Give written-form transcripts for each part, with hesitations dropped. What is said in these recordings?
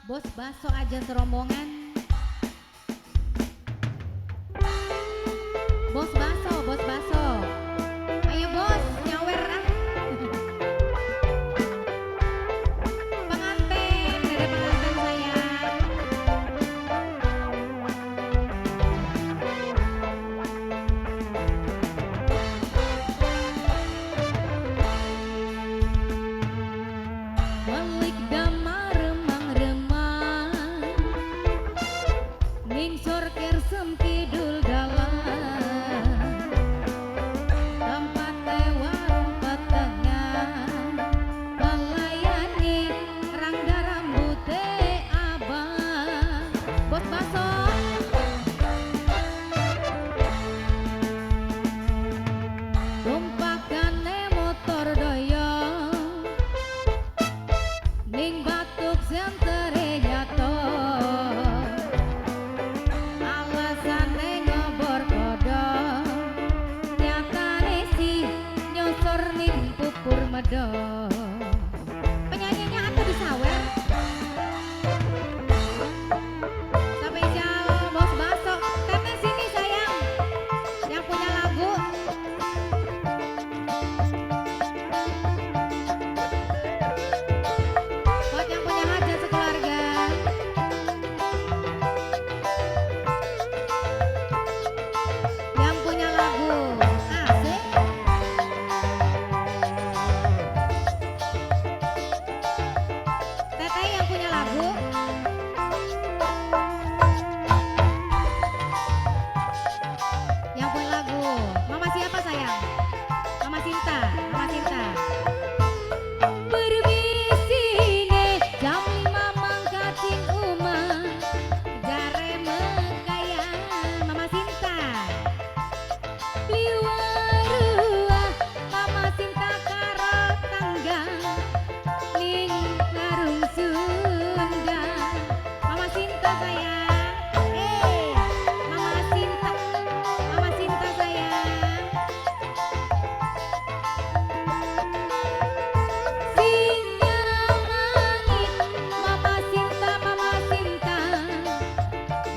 Bos Baso aja serombongan. Bos Baso, Bos Baso. Ayo bos, nyawer ah. Pengantin, ada pengantin sayang. Balik damar remang-remang, ningsor kersem kidul dalan, tempate warung petengan, melayani rangda rambute abang. Bos Baso, tumpakane motor doyong, ning batuk sentere nyato, alasane ngobor kodho, nyatane sih nyosor ning pupur medho. Penyanyinya atau disawer? Spesial Bos Baso, Teteh sini sayang, yang punya lagu. Buat yang punya hajat sekeluarga. Yang punya lagu asik. Teteh yang punya lagu. Yang punya lagu. Mama siapa sayang? Mama Sinta, Mama Sinta. Permisine jam 5 mangkat sing omah, jare mekaya Mama Sinta. Liwaruah Mama Sinta karo tangga ning warung Sunda. Mama Sinta sayang, Mama Sinta, Mama Sinta sayang. Sing nyamangi Mama Sinta, Mama Sinta,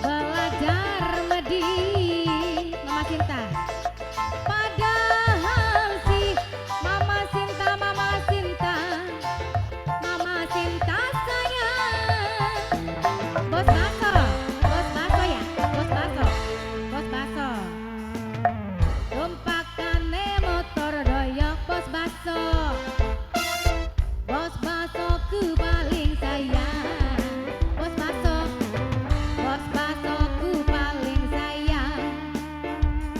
belajar medi Mama Sinta. Padahal sih Mama Sinta, Mama Sinta, Mama Sinta sayang. Bos Baso, Bos Baso ya, Bos Baso, Bos Baso. Tumpakane motor doyok Bos Baso. Bos Baso ku paling sayang. Bos Baso, Bos Baso ku paling sayang.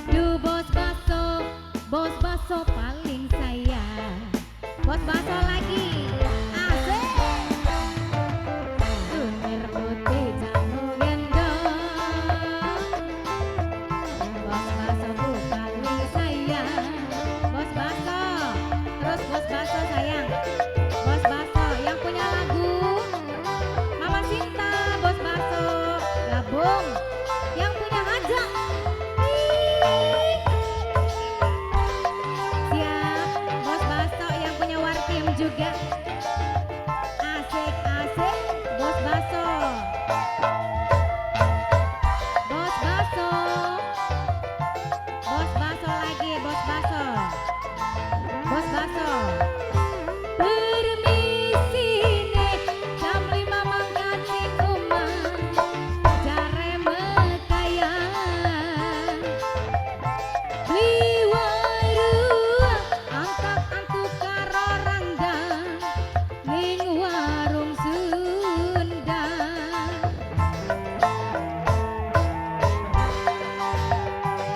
Du Bos Baso, Bos Baso paling sayang. Bos Baso lagi, asik. Kunir putih jamu gendong, Bos Baso ku paling sayang. Bos Baso, terus Bos Baso sayang. Bos Baso yang punya lagu Mama Sinta, Bos Baso gabung. Yang punya hajat. Ih. Siap, Bos Baso yang punya Wartim juga. Asik asik, Bos Baso. Bos Baso. Bos Baso lagi, Bos Baso. Bos Baso. Permisine jam 5 mangkat sing omah, jare mekaya. Liwaruah angkat antuk karo rangda ning warung Sunda.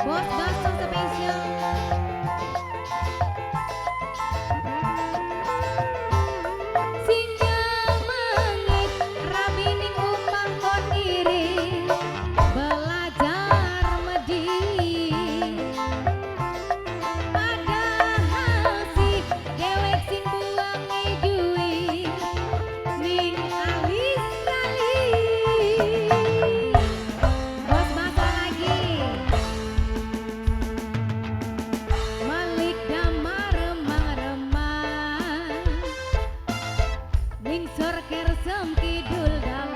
Bos Baso spesial. Sing nyamangi rabi ning omah kon iri, belajar medi. Padahal sih dewek sing buangi duit ning alis kali. Bos Baso lagi. Malik damar remang-remang, ningsor kersem kidul dalan.